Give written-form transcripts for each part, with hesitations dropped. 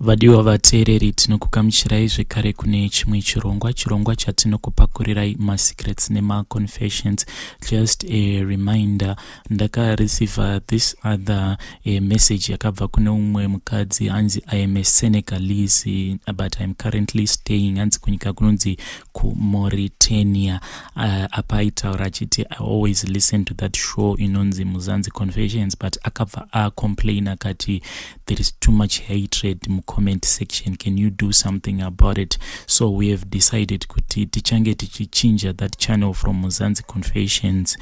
Vadiwa vateereri, tinokugamuchirai zvekare kune chimwe chirongwa, chirongwa chatinokupakurirai masecrets nemaconfessions. Just a reminder, ndakareceiva this other message yakabva kune umwe mukadzi, hanzi, "I am a Senegalese but I am currently staying," hanzi, kunyika kunonzi kuMauritania. Apa aitaura achiti, "I always listen to that show inonzi Mzansi Confessions," but akabva acomplain akati, "There is too much hatred mucomment section. Can you do something about it?" So we have decided kuti tichange tichichinja that channel from Mzansi Confessions,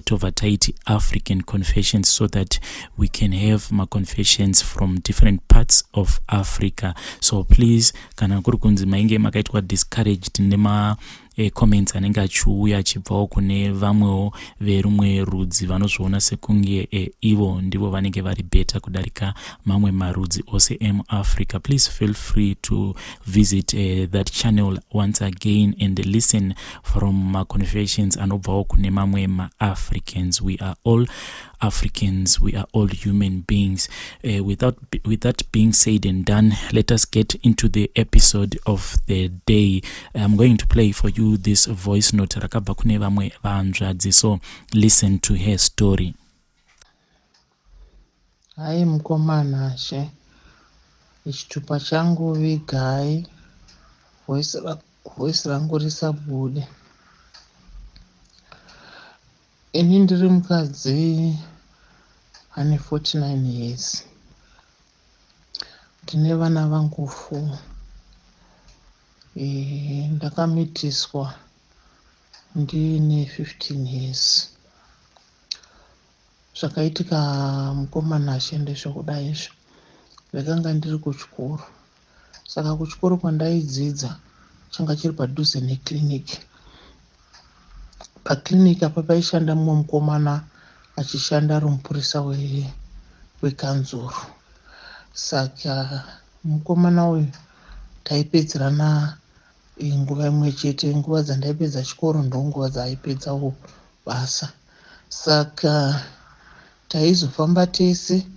tobva taiti African Confessions, so that we can have maconfessions from different parts of Africa. So please, kana kuri kunzi mainge makaitwa discouraged nema comments anenge achiuya achibvawo kune vamwewo verumwe rudzi vanozviona sekunge ivo ndivo vanenge vari better kudarika mamwe marudzi ose emuAfrica, please feel free to visit that channel once again and listen from maconfessions anobvawo kune mamwe maAfricans. We are all Africans, we are all human beings. With that being said and done, let us get into the episode of the day. I'm going to play for you this voice note rakabva kune vamwe vanzvadzi, so listen to her story. Hai mukomana she, chitupa changu vigai, voice rangu risabude. Ini ndiri mukadzi ane 49 years, ndine vana vangu 4. Ndakamitiswa ndiine 15 years. Zvakaitika, mukomana she, ndezvekudai izvo. Ndakanga ndiri kuchikoro, saka kuchikoro kwandaidzidza changa chiri padhuze neclinic. Paclinic apa paishanda mumwe mukomana achishanda ari mupurisa wekanzuru. Saka mukomana uyu taipedzerana nguva imwe chete. Nguva dzandaipedza chikoro ndonguva dzaaipedzawo basa, saka taizofamba tese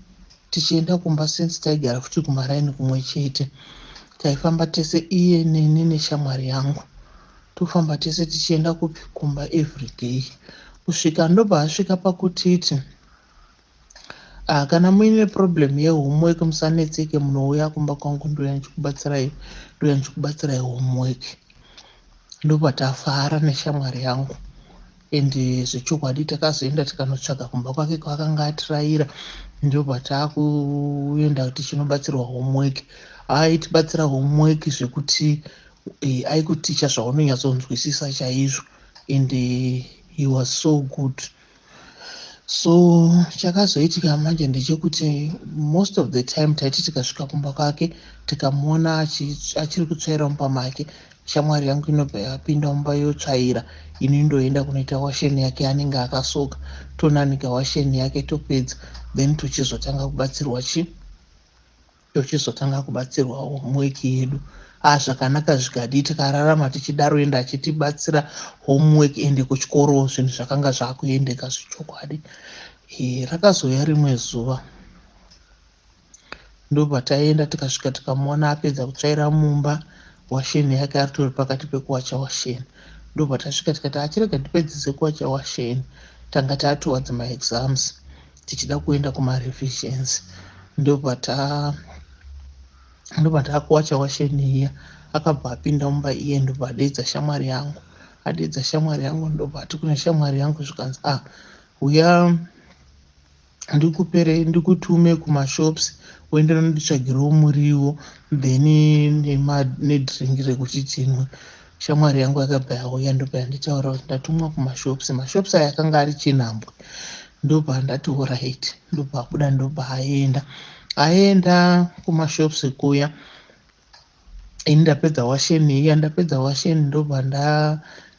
tichienda kumba. Since taigara futi kumaraini kumwe chete, taifamba tese, iye neni neshamwari yangu, tofamba tese tichienda kupi? Kumba, everyday, kusvika ndobva asvika pakutiti, "Ah, kana muine problem yehomework musanetseke, munouya kumba kwangu, ndouya ndichikubatsirai, ndouya ndichikubatsirai homework." Ndobva tafara neshamwari yangu, ende zvechokwadi takazoenda tikanotsvaga kumba kwake kwakanga atirayira. Ndobva taakuenda tichinobatsirwa homework. Aitibatsira homework zvekuti aikuticha zvaunonyatsonzwisisa chaizvo, and he was so good. So chakazoitika manje ndechekuti most of the time taiti tikasvika kumba kwake tikamuona achiri kutsvaira mumba make, shamwari yangu inobva yapinda mumba yotsvaira, ini ndoenda kunoita washeni yake anenge akasoka, tonanika washeni yake, topedza, then tochizotanga kubatsirwa chi tochizotanga kubatsirwa homework yedu. A, zvakanaka zvikadii, tikararama tichidaro, ende achitibatsira homework, ende kuchikoro zvinhu zvakanga zvaakuendeka zvechokwadi. Rakazouya rimwe zuva, ndobva taenda, tikasvika tikamuona apedza kutsvaira mumba, washeni yake aritori pakati pekuwacha washeni. Ndobva tasvika tikati, "Achirega ndipedzise kuwacha washeni." Tanga tatowards maexams, tichida kuenda kumarevisions. Ndobva takuwacha washeni iya, akabva apinda mumba iye, ndobva adeedza shamwari yangu. Adeedza shamwari yangu, ndobva ati kune shamwari yangu, zvikanzi, "Ah, uya ndikupere, ndikutume kumashops, uende nonditsvagirawo muriwo, then nedrink rekuti tinwe." Shamwari yangu yakabva yauya, ndobva yanditaura kuti ndatumwa kumashops. Mashops aya akanga ari chinhambwe. Ndobva ndati, "Alright." Ndobva abuda, ndobva aenda. Aenda kumashops kuya, ini ndapedza washeni iya. Ndapedza washeni, ndobva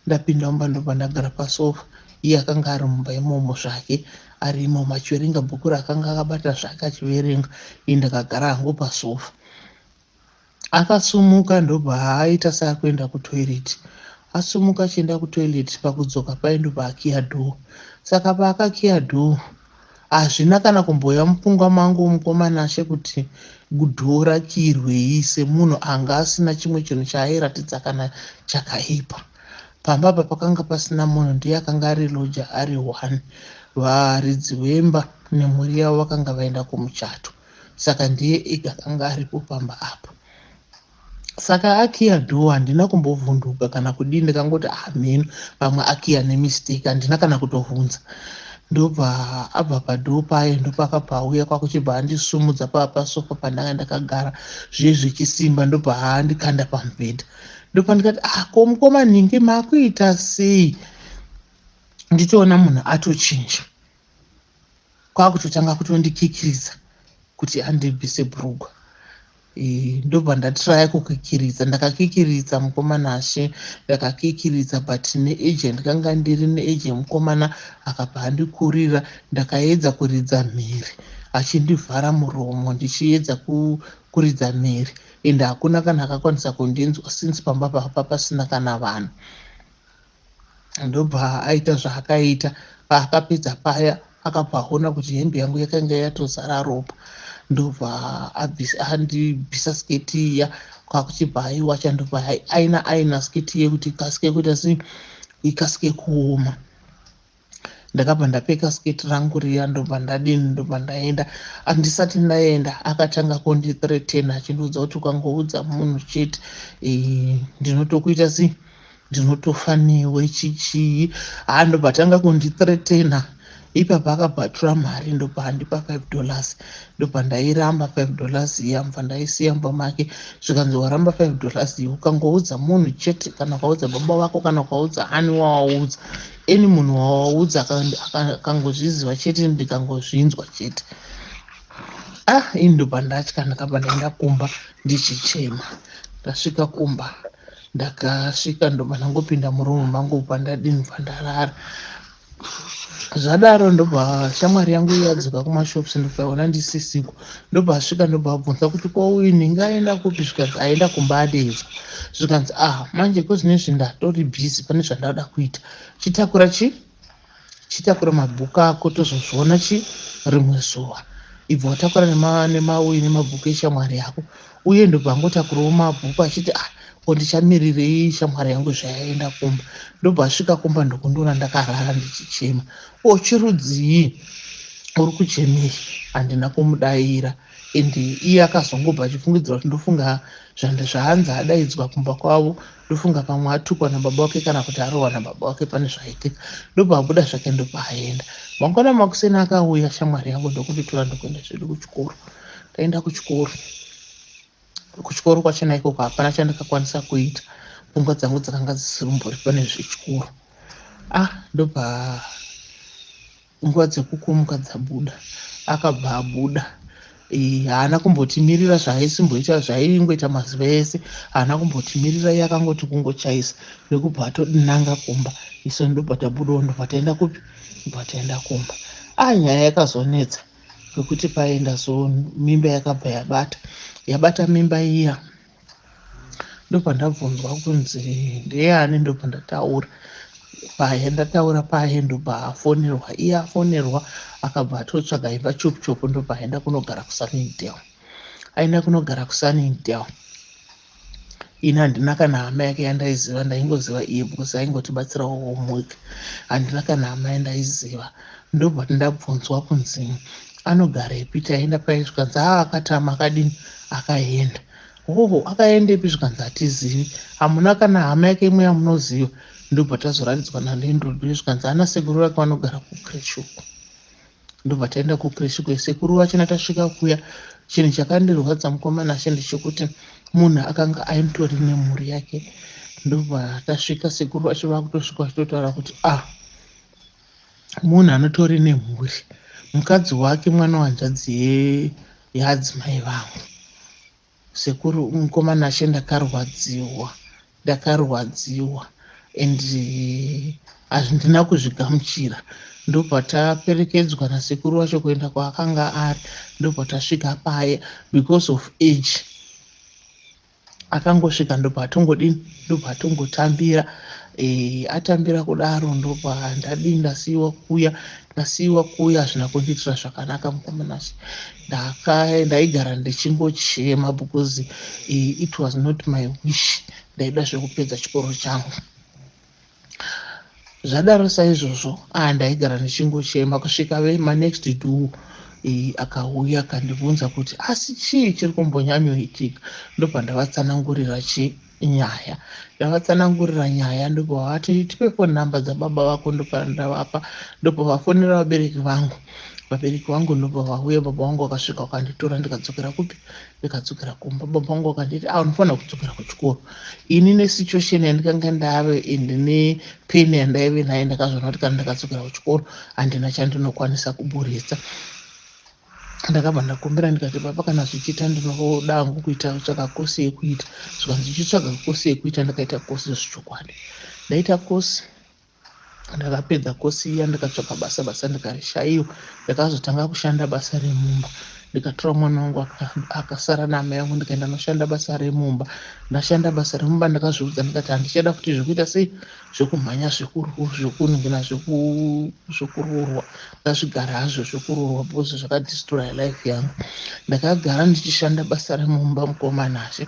ndapinda mumba, ndobva ndagara pasofa. Iye akanga ari mumba imomo zvake, ari imomo achiverenga bhuku raakanga akabata zvake achiverenga. Ini ndakagara hangu pasofa. Akasumuka, ndobva aita seari kutoilet. Asumuka achienda kutoilet, pakudzoka pai ndobva akiya door. Saka paakakiya door, hazvina kana kumbouya mupfungwa mangu, mukomana she, kuti Door rakirwei semunhu anga asina chimwe chinhu chaairatidza kana chakaipa. Pamba apa pakanga pasina munhu, ndiye akanga ari lodger ari one. Varidzi vemba nemhuri yavo vakanga vaenda kumuchato, saka ndiye ega akanga aripo pamba apa. Saka akiya door, handina kumbovhunduka kana kudii. Ndikangoti ameno, ah, pamwe akiya nemistake. Handina kana kutovhunza. Ndobva abva padoor paye, ndopakabva auya kwakuchibva andisumudza pasofa pandanga ndakagara zviye zvechisimba, ndobva andikanda pamubhedha. Ndopandikati, "Ah, ko mukoma nhingi, makuita sei?" Nditoona munhu atochinja, kwakutotanga kutondikikiridza kuti andibvise bhurugwa. Ndobva ndatraya kukikiridza. Ndakakikiridza, mukomanashe, ndakakikiridza, but neage ndikanga ndiri neage yemukomana akabva andikurira. Ndakaedza kuridza mhiri achindivhara muromo, ndichiedza kuridza mhiri, ende hakuna kana akakwanisa kundinzwa since pamba papa pasina kana vanhu. Ndobva aita zvaakaita. Paakapedza paya, akabva aona kuti hembe yangu yakanga yatozara ropa. Ndobva andibvisa sketi iya, kwakuchibva aiwacha, ndobva aina aina sketi iye kuti ikasike kuita sei, ikasike kuoma. Ndakabva ndapfeka sketi rangu riya, ndobva ndadini, ndobva ndaenda. Handisati ndaenda, akatanga kundithreatena achindiudza kuti ukangoudza munhu chete, ndinotokuita sei, ndinotofa newe, chichii. Ha, ndobva tanga kundithreatena ipapa. Akabva atora mari, ndobva andipa $5. Ndobva ndairamba $5 iya, mubva ndaisiya mumba make. Zvikanzi, "Waramba $5 iyi, ukangoudza munhu chete, kana ukaudza baba vako, kana ukaudza ani wawaudza, any munhu wawaudza akangozviziva chete, ndikangozvinzwa chete." Ah, ini ndobva ndatya. Ndakabva ndaenda kumba ndichichema. Ndasvika kumba, ndakasvika ndobva ndangopinda murumu mangu, pandadini, bva ndarara. Zvadaro, ndobva shamwari yangu yadzoka kumashops, ndobva ona ndisisiko. Ndobva asvika, ndobva abvunza kuti, "Ko uyu ndingaenda kupi?" Zvikanzi, "Aenda kumba, adedzwa." Zvikanzi, "Ah, manje kozvinezvi ndatori busy, pane zvandada kuita. Chitakura chi chitakura mabhuku ako, tozozviona chi rimwe zuva. Ibva watakura nemauyu nemabhuku eshamwari yako." Uye ndobva angotakurawo mabhuku achiti, "Ah, ko ndichamirirei shamwari yangu zvayaenda kumba?" Ndobva asvika kumba, ndokundiona ndakarara ndichichema. "O, chirudzii? Uri kuchemei?" Handina kumudayira, and iye akazongobva achifungidzira kuti ndofunga zvaanzi adaidzwa kumba kwavo, ndofunga pamwe atukwa nababa wake kana kuti arohwa nababa wake, pane zvaitika. Ndobva abuda zvake, ndobva aenda. Mangwana makuseni akauya shamwari yangu, ndokunditora, ndokuenda zvedu kuchikoro. Taenda kuchikoro, kuchikoro kwachona ikoko hapana chandakakwanisa kuita. Pfungwa dzangu dzakanga dzisirumbori pane zvechikoro. Ah, ndobva nguva dzekukumuka dzabuda, akabva abuda. Haana kumbotimirira zvaaisimboita, zvaingoita mazuva ese. Haana kumbotimirira iye, akangoti kungochaisa nekubva atonanga kumba. Isu ndobva tabudawo, ndobva taenda kupi, ndobva taenda kumba. A, nyaya yakazonetsa kwekuti paenda so mimba yakabva yabata, yabata mimba iya. Ndobva ndabvunzwa kunzi ndeyani. Ndobva ndataura paye, ndataura paye, ndobva afonerwa. Iye afonerwa, akabva atotsvaga imba chopu chopu, ndobva aenda kunogara kuSunningdale. Aenda kunogara kuSunningdale. Ini handina kana hama yake yandaiziva, ndaingoziva iye because aingotibatsirawo homework. Handina kana hama yandaiziva. Ndobva ndabvunzwa kunzi anogarepi. Taenda pai, zvikanzi, "Aa, akatama." Akadini? Akaenda. Hoho, akaendepi? Zvikanzi, "Hatizivi." Hamuna kana hama yake imwe yamunoziva? Ndobva tazoratidzwa nalandlord, zvikanzi ana sekuru vake vanogara kucreche uko. Ndobva taenda kucreche kwesekuru vachona. Tasvika kuya, chinhu chakandirwadza, mukomana acho, ndechekuti munhu akanga aitori nemhuri yake. Ndobva tasvika, sekuru vacho vakutosvika vachitotaura kuti, "Ah, munhu anotori nemhuri, mukadzi wake mwana wanzvadzi yeadzimai vangu." Sekuru, mukomana acho, ndakarwadziwa, ndakarwadziwa, and hazvindina kuzvigamuchira. Ndobva taperekedzwa nasekuru vacho kuenda kwaakanga ari. Ndobva tasvika paya, because of age akangosvika, ndobva atongodini, ndobva atongotambira. Atambira kudaro ndobva ndadii, ndasiyiwa kuya. Ndasiyiwa kuya, hazvina kundiitira zvakanaka, mukoma Nashe. Ndaigara ndichingochema because it was not my wish. Ndaida zvekupedza chikoro changu. Zvadaro saizvozvo, ndaigara ndichingochema kusvika manext door akauya akandibvunza kuti asi chii chiri kumbonyanyoitika. Ndobva ndavatsanangurira chinyaya. Ndavatsanangurira nyaya, ndobva vati, "Tipe phone number dzababa vako." Ndobva ndavapa, ndobva vafonera vabereki vangu. Vabereki vangu ndobva vauya. Baba vangu vakasvika vakanditora, ndikadzokera kupi? Ndikadzokera kumba. Baba vangu vakanditi, "A, unofanira kudzokera kuchikoro." Ini nesituation yandikanga ndave and nepain yandaive naye, ndakazoona kuti kana ndakadzokera kuchikoro handina chandinokwanisa kuburitsa. Ndakabva ndakumbira ndikati, "Baba, kana zvichiita, ndinoda hangu kuita kutsvaga kosi yekuita." Zvikanzi, "Ndichitsvaga kosi yekuita." Ndakaita kosi zvechokwadi. Ndaita kosi, ndakapedza kosi iya, ndikatsvaga basa, basa ndikarishayiwa. Ndakazotanga kushanda basa remumba. Ndikatora mwana wangu akasara naamai vangu, ndikaenda noshanda basa remumba. Ndashanda basa remumba, ndakazviudza ndikati handichada kuti zvekuita sei, zvekumhanya, zvekuningina, zvekuroorwa, ngazvigare hazvo zvekuroorwa because zvakadestroya life yangu. Ndakagara ndichishanda basa remumba, mukoma Nashe,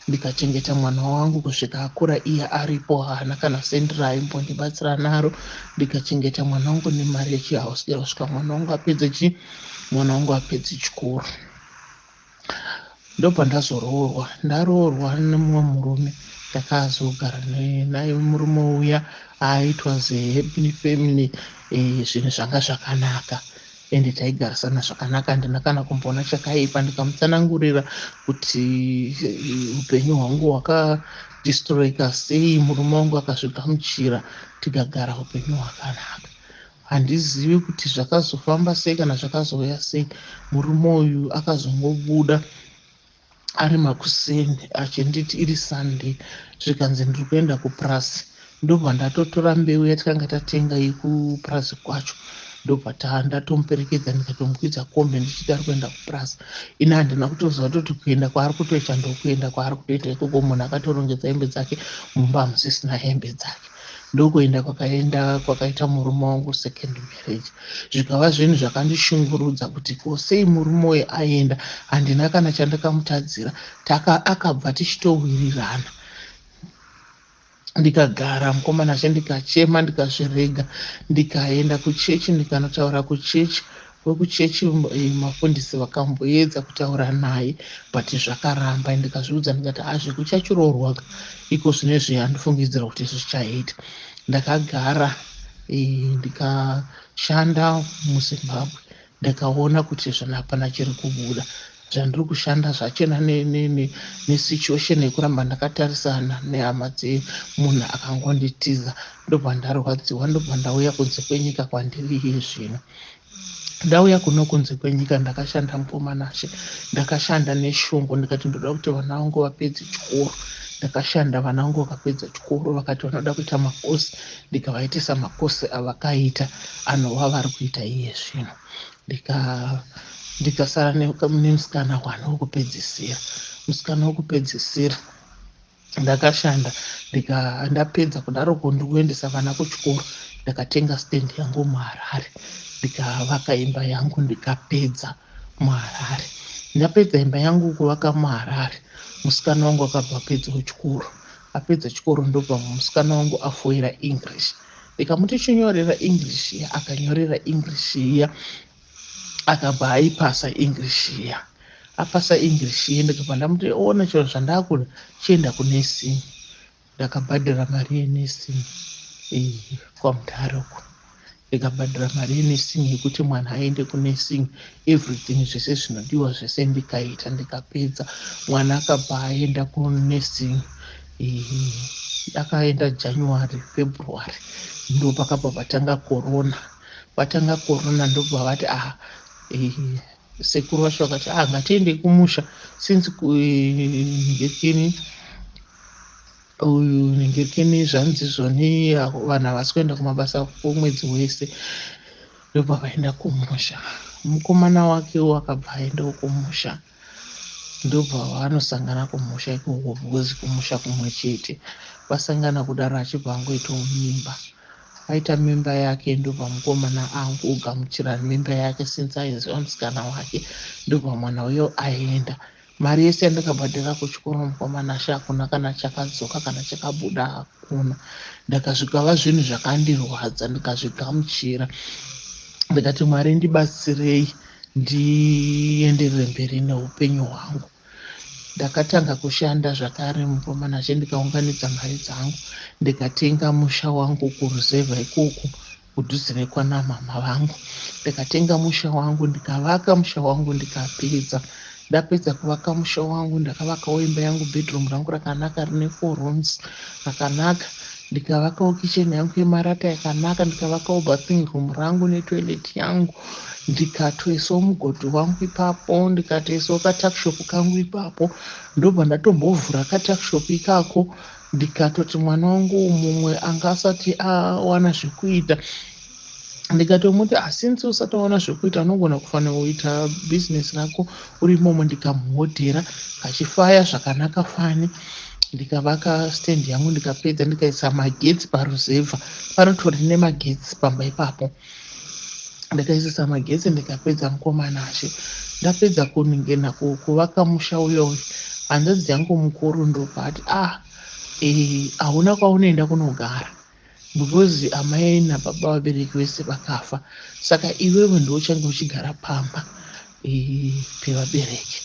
ndikachengeta mwana wangu kusvika akura. Iye aripo, haana kana sendi raaimbondibatsira naro. Ndikachengeta mwana wangu nemari yechihouse girl kusvika mwana wangu apedze chi mwana wangu apedze chikoro. Ndobva ndazoroorwa. Ndaroorwa nemumwe murume, ndakazogara naye murume uya. It was a happy family, zvinhu zvanga zvakanaka ende taigarisana zvakanaka, handina kana kumboona chakaipa. Ndikamutsanangurira kuti upenyu hwangu hwakadestroyika sei. Murume wangu akazvigamuchira, tikagara upenyu hwakanaka. Handizivi kuti zvakazofamba sei kana zvakazouya sei. Murume uyu akazongobuda ari makuseni achinditi, iri Sunday, zvikanzi, "Ndiri kuenda kupurasi." Ndobva ndatotora mbeu yatikanga tatenga yekupurasi kwacho, ndobva ndatomuperekedza, ndikatomukwidza kombi ndichiti ari kuenda kupurasi. Ini handina kutoziva toti kuenda kwaari kutoita, ndokuenda kwaari kutoita ikoko. Munhu akatorongedza hembe dzake, mumba hamusisina hembe dzake. Ndokuenda kwakaenda kwakaita murume wangu second marriage. Zvikava zvinhu zvakandishungurudza kuti ko sei murume uyu aenda? Handina kana chandakamutadzira. Akabva tichitowirirana. Ndikagara, mukoma Nashe, ndikachema, ndikazvirega, ndikaenda kuchechi, ndikanotaura kuchechi. Vekuchechi, mafundisi vakamboedza kutaura naye but zvakaramba. Ndikazviudza ndikati, "Hazvekuchachiroorwa iko zvinezvi, handifungidzira kuti zvichaita." Ndakagara, ndikashanda muZimbabwe. Ndikaona kuti zvona hapana chiri kubuda zvandiri kushanda zvachena nesituation yekuramba ndakatarisana nehama dzemunhu akangonditiza. Ndobva ndarwadziwa, ndobva ndauya kunze kwenyika kwandiri iye zvino. Ndauya kuno kunze kwenyika, ndakashanda, mukoma Nashe. Ndakashanda neshungu, ndikati ndoda kuti vana vangu vapedze chikoro. Ndakashanda, vana vangu vakapedza chikoro. Vakati vanoda kuita makosi, ndikavaitisa makosi avakaita, anova vari kuita iye zvino. Ndikasara nemusikana one wekupedzisira. Musikana wekupedzisira, ndakashanda, ndapedza kudaroko, ndikuendesa vana kuchikoro, ndakatenga stand yangu muHarare, ndikavaka imba yangu, ndikapedza muHarare. Ndapedza imba yangu kuvaka muHarare, musikana wangu akabva apedzawo chikoro. Apedza chikoro, ndobva musikana wangu afoira English. Ndikamuti, "Chinyorera English iya." Akanyorera English iya, akabva aipasa English iya. Apasa English iya, ndikabva ndamuti, "Ona, chiro zvandakuda, chienda kunursing." Ndakabhadhara mari yenursing kwaMutare uko. Ndikabhadhara mari yenursing yekuti mwana aende kunursing, everything, zvese zvinodiwa zvese ndikaita, ndikapedza. Mwana akabva aenda kunursing. Akaenda January, February ndo pakabva patanga corona. Patanga corona, ndobva vati, ah, sekuru vacho vakati, "Ah, ngatiendei kumusha since ngekini uyu nengekini zvanzi zvoni vanhu havasi kuenda kumabasa kwomwedzi wese." Ndobva vaenda kumusha. Mukomana wakewo akabva aendawo kumusha. Ndobva vanosangana kumusha ikoko because kumusha kumwe chete. Vasangana kudaro achibva angoitawo mimba. Aita mimba yake ndobva mukomana angogamuchira mimba yake since aiziva musikana wake. Ndobva mwana uyo aenda. Mari yese yandakabhadhara kuchikoro mukomana ashe hakuna kana chakadzoka kana chakabuda hakuna. Ndakazvikava zvinhu zvakandirwadza ndikazvigamuchira. Ndikati Mwari ndibatsirei ndienderere mberi neupenyu hwangu. Ndakatanga kushanda zvakare mukomana ashe ndikaunganidza mari dzangu ndikatenga musha wangu kuruzevha ikoko kudhuze nekwana mama vangu. Ndikatenga musha wangu ndikavaka musha wangu ndikapedza. Ndapedza kuvaka musha wangu ndakavakawo imba yangu bedroom rangu rakanaka rine 4 rooms rakanaka. Ndikavakawo kitchen yangu yemarata yakanaka ndikavakawo bathing room rangu netoilet yangu. Ndikatoisawo mugodhi wangu ipapo ndikatoisawo katuckshop kangu ipapo. Ndobva ndatombovhura katuckshop ikako ndikatoti mwana wangu mumwe anga asati awana zvekuita ndikatomuti asinzi usati waona zvekuita unogona kufanira kuita bhizinesi rako uri imomo. Ndikamuhodhera kachifaya zvakanaka fani. Ndikavaka stand yangu ndikapedza ndikaisa magetsi paruzevha. Panotori nemagetsi pamba ipapo. Ndikaisisa magetsi ndikapedza mukomana ashe. Ndapedza kuningena kuvaka musha uyoyo hanzvadzi yangu mukuru ndobva ati ah hauna kwaunoenda kunogara because amai nababa vabereki vese vakafa, saka iwewe ndiwe uchange uchigara pamba pevabereki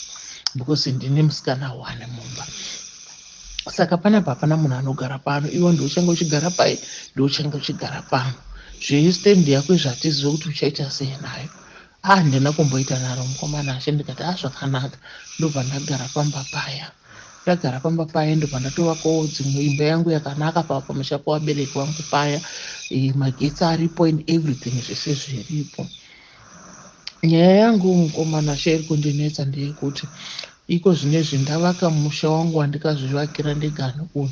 because ndine musikana one mumba, saka panapa hapana munhu anogara pano, iwe ndiwe uchange uchigara pai, ndiwe uchange uchigara pano. Zvestand yako izvi hatizivi kuti uchaita sei nayo. Ah, handina kumboita nharo mukomana ashe, ndikati ah zvakanaka. Ndobva ndagara pamba paya. Ndagara pamba paya ndobva ndatovakawo dzimwe imba yangu yakanaka pamusha pevabereki vangu paya. Magetsi aripo and everything zvese zviripo. Nyaya yangu mukomana ashe iri kundinetsa ndeyekuti iko zvinezvi ndavaka musha wangu wandikazvivakira ndega uyu,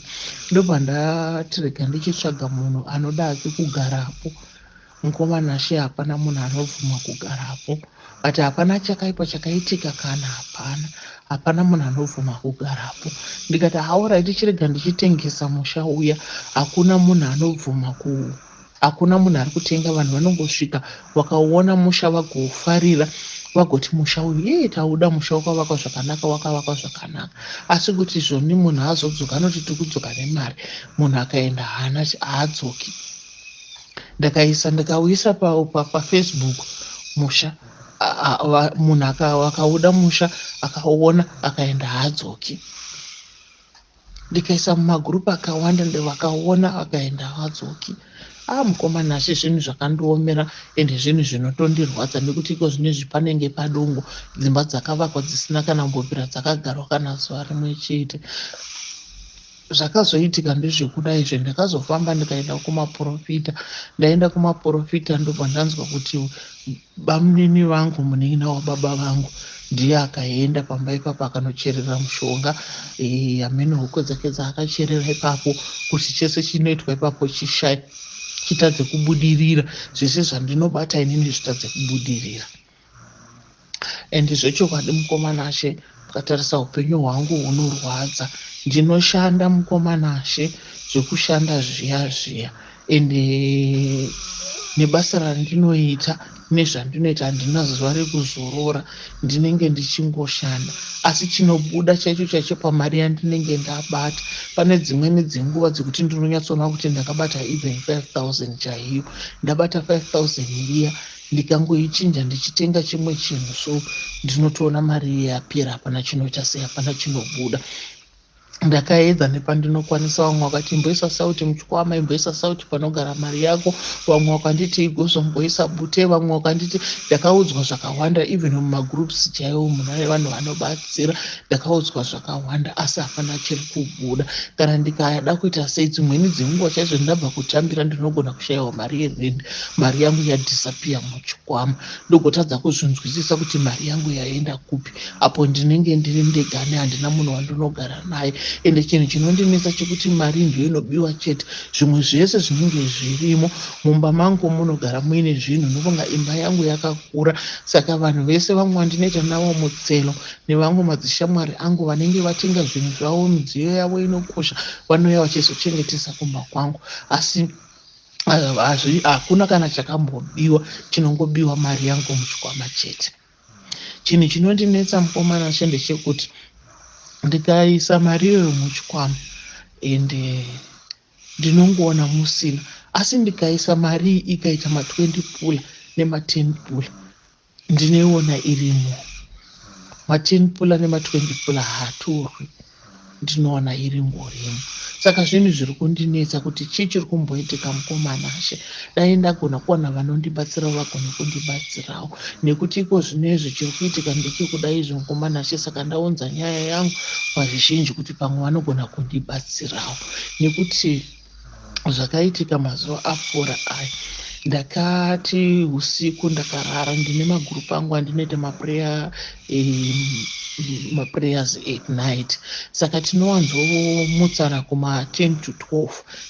ndobva ndati rega ndichitsvaga munhu anoda hake kugarapo. Mukomana ashe hapana munhu anobvuma kugarapo, but hapana chakaipa chakaitika kana hapana, hapana munhu anobvuma kugarapo. Ndikati alright chirega ndichitengesa musha uya, hakuna munhu anobvuma ku hakuna munhu ari kutenga. Vanhu vanongosvika vakaona musha vagofarira vagoti musha uyu yee tauda, musha wakavakwa zvakanaka, wakavakwa zvakanaka. Asi kuti zvoni munhu azodzoka anoti tiri kudzoka nemari, munhu akaenda haana haadzoki. Ndakaisa ndikauisa paFacebook musha, munhu akauda musha akauona akaenda haadzoki. Ndikaisa mumagurupu akawanda vakaona vakaenda havadzoki. Ah mukomana ashe zvinhu zvakandiomera ende zvinhu zvinotondirwadza nekuti iko zvinezvi panenge padongo, dzimba dzakavakwa dzisina kana kumbobvira dzakagarwa kana zuva rimwe chete. Zvakazoitika ndezvekudai izvi, ndakazofamba ndikaenda kumaporofita. Ndaenda kumaporofita ndobva ndanzwa kuti bamunini vangu, munin'ina wababa vangu, ndiye akaenda pamba ipapo akanocherera mushonga hameno huku dzake dzaakacherera ipapo kuti chese chinoitwa ipapo chishaye chitadze kubudirira, zvese zvandinobata inini zvitadze kubudirira. And zvechokwadi mukomana ashe, ukatarisa upenyu hwangu hunorwadza. Ndinoshanda mukomana ashe, zvekushanda zviya zviya, ende nebasa randinoita nezvandinoita handina zuva rekuzorora, ndinenge ndichingoshanda. Asi chinobuda chaicho chaicho pamari yandinenge ndabata, pane dzimweni dzenguva dzekuti ndinonyatsoona kuti ndakabata even 5000 chaiyo. Ndabata 5000 iya, ndikangoichinja ndichitenga chimwe chinhu so ndinotoona mari iya yapera, hapana chinoita sei, hapana chinobuda. Ndakaedza nepandinokwanisa. Vamwe vakati imboisa sauti muchikwama, imboisa sauti panogara mari yako, vamwe vakanditi igozomboisa bute, vamwe vakanditi, ndakaudzwa zvakawanda even mumagroups chaiwo muna vanhu vanobatsira ndakaudzwa zvakawanda, asi hapana chiri kubuda. Kana ndikada kuita sei, dzimweni dzenguva chaizvo ndabva kutambira ndinogona kushayiwa mari yerendi, mari yangu yadisappear muchikwama, ndogotadza kuzvinzwisisa kuti mari yangu yaenda kupi apo ndinenge ndiri ndegani, handina munhu wandinogara naye. Ende chinhu chinondinetsa chekuti mari ndiyo inobiwa chete, zvimwe zvese zvinenge zvirimo mumba mangu munogara muine zvinhu. Nokunga imba yangu yakakura, saka vanhu vese vamwe vandinoita navo mutselo nevamwe madzishamwari angu vanenge vatenga zvinhu zvavo, midziyo yavo inokosha, vanouya vachizochengetesa kumba kwangu. Asi hakuna kana chakambobiwa, chinongobiwa mari yangu muchikwama chete. Chinhu chinondinetsa mukomana che ndechekuti ndikaisa mari iyoyo muchikwama ende ndinongoona musina, asi ndikaisa mari iyi ikaita ma20 pula nema10 pula ndinoiona irimo. Ma10 pula nema20 pula haatorwi, ndinoona iringorimo. Saka zvinhu zviri kundinetsa kuti chii chiri kumboitika mukomanashe. Dai ndagona kuwana vanondibatsirawo vagone kundibatsirawo, nekuti iko zvino izvi chiri kuitika ndechekuda izvo mukomanashe. Saka ndaunza nyaya yangu pazvizhinji kuti pamwe vanogona kundibatsirawo, nekuti zvakaitika mazuva apfuura aya, ndakati usiku ndakarara, ndine magurupu angu andinoita maprayer, maprayers at night. Saka tinowanzomutsana kuma10 to 12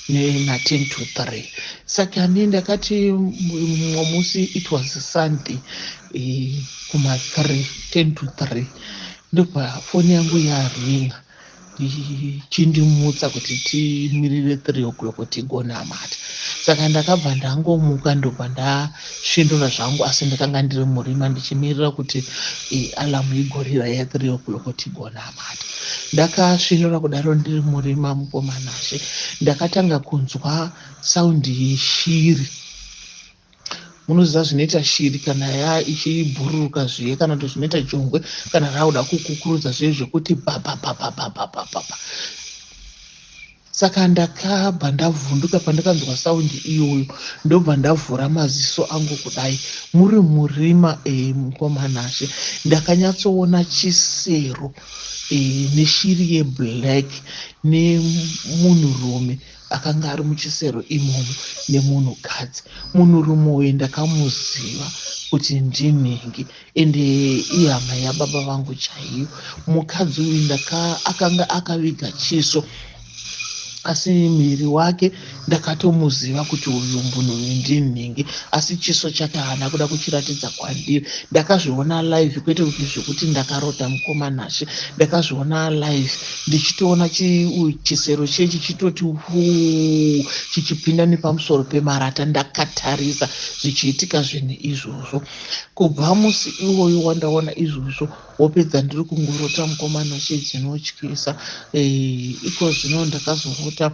na10 to 3. Saka ni ndakati mumwe musi, it was Sunday, kuma3, 10 to 3, ndobva foni yangu yaringa ichindimutsa kuti timirire 3 o'clock tigonamata. Saka ndakabva ndangomuka, ndobva ndasvindura zvangu, asi ndakanga ndiri murima ndichimirira kuti alarm igorira ya3 o'clock tigonamata. Ndakasvinura kudaro ndiri murima mukomanashe, ndakatanga kunzwa sound yeshiri. Munoziva zvinoita shiri kana ya ichibhururuka zviye, kana kuti zvinoita jongwe kana rauda kukukurudza zviye, zvekuti bababababababa. Saka ndakabva ndavhunduka pandakanzwa sound iyoyo, ndobva ndavhura maziso angu kudai muri murima. Mukomanashe, ndakanyatsoona chisero neshiri yeblack nemunhurume akanga ari muchisero imomo nemunhukadzi. Munhurume uyu ndakamuziva kuti ndinhingi, ende ihama yababa vangu chaiyo. Mukadzi uyu akanga akaviga chiso, asi muviri wake ndakatomuziva kuti uyu munhu uyu ndinhingi, asi chiso chake haana kuda kuchiratidza kwandiri. Ndakazviona live, kwete kuti zvekuti ndakarota mukomanashe. Ndakazviona live ndichitoona chisero chechi chitoti huu chichipinda nepamusoro pemarata, ndakatarisa zvichiitika zvinhu izvozvo. Kubva musi iwoyo wandaona izvozvo, wopedza ndiri kungorota mukomanashe dzinotyisa. Iko zvino ndakazorota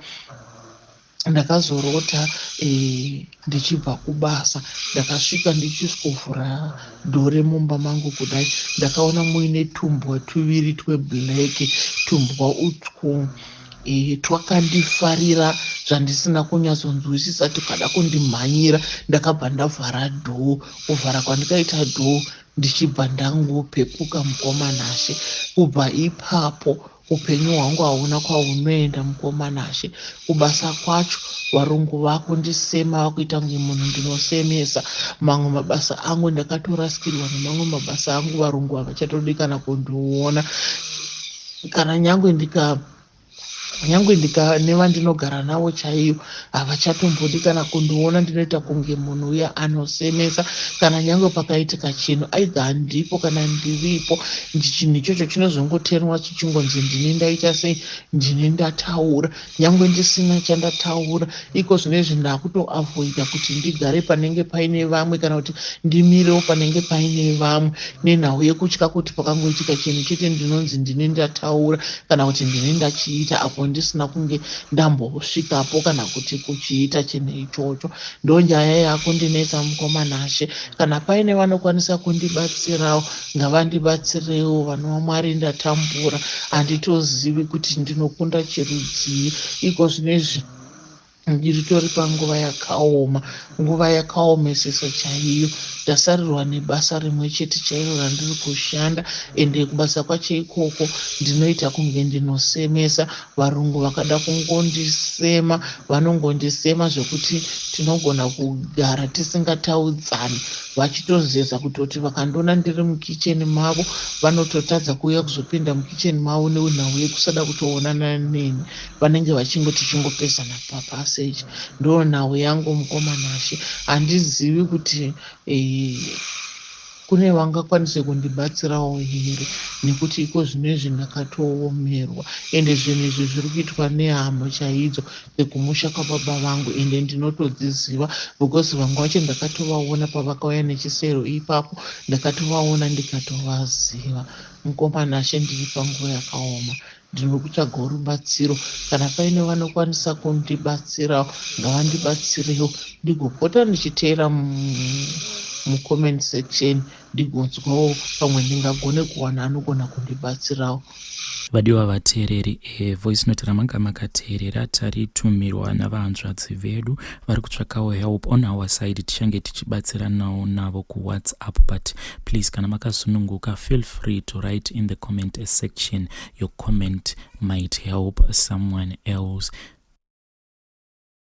ndichibva kubasa. Ndakasvika ndichisvikovhura door remumba mangu kudai, ndakaona muine tumbwa tuviri tweblack. Tumbwa utwu twakandifarira zvandisina kunyatsonzwisisa, tukada kundimhanyira. Ndakabva ndavhara door. Kuvhara kwandikaita door, ndichibva ndangopepuka mukomanashe. Kubva ipapo upenyu hwangu hauna kwaunoenda mukomanashe. Kubasa kwacho varungu vakundisema, vakuita kunge munhu ndinosemesa. Mamwe mabasa angu ndakatorasikirwa nemamwe mabasa angu, varungu havachatodi kana kundiona. Kana nyangwe ndika nevandinogara navo chaiyo havachatombodi kana kundiona. Ndinoita kunge munhu uya anosemesa. Kana nyangwe pakaitika chinhu, aidha handipo kana ndiripo, chinhu ichocho chinozongotenwa chichingonzi ndini ndaita sei, ndini ndataura, nyangwe ndisina chandataura. Iko zvinezvi ndakutoavoida kuti ndigare panenge paine vamwe kana kuti ndimirewo panenge paine vamwe, nenhau yekutya kuti pakangoitika chinhu chete ndinonzi ndini ndataura kana kuti ndini ndachiita, apo ndisina kunge ndambosvikapo kana kuti kuchiita chinhu ichocho. Ndo nyaya yakundinetsa mukomanashe. Kana paine vanokwanisa kundibatsirawo, ngavandibatsirewo. Vanova Mwari, ndatambura, handitozivi kuti ndinokunda chirudzii. Iko zvinezvi ndiritori panguva yakaoma, nguva yakaomesesa chaiyo. Ndasarirwa nebasa rimwe chete chairo randiri kushanda, ende kubasa kwacho ikoko ndinoita kunge ndinosemesa. Varungu vakada kungondisema, vanongondisema zvekuti tinogona kugara tisingataudzani. Vachitozeza kutoti vakandiona ndiri mukicheni mavo vanototadza kuuya kuzopinda mukicheni mavo nenhau yekusada kutoonana neni. Vanenge vachingoti chingopesana papassage. Ndo nhau yangu mukoma Nashe. Handizivi kuti eh, kune vangakwanise kundibatsirawo here nekuti iko zvino izvi ndakatoomerwa ende zvinhu izvi zviri kuitwa nehama chaidzo dzekumusha kwababa vangu ende ndinotodziziva because vamwe vacho ndakatovaona pavakauya nechisero ipapo ndakatovaona ndikatovaziva. Mukoma Nashe ndiri panguva yakaoma ndiri kutsvagawo rubatsiro kana paine vanokwanisa kundibatsirawo ngavandibatsirewo ndigopota ndichiteera mucomment section ndigonzwawo pamwe ndingagone kuwana anogona kundibatsirawo. Vadiwa vateereri, e, voice note ramanga makateerera taritumirwa navahanzvadzi vedu vari kutsvakawo help. On our side tichange tichibatsiranawo navo kuWhatsApp, but please kana makasununguka feel free to write in the comment section. Your comment might help someone else.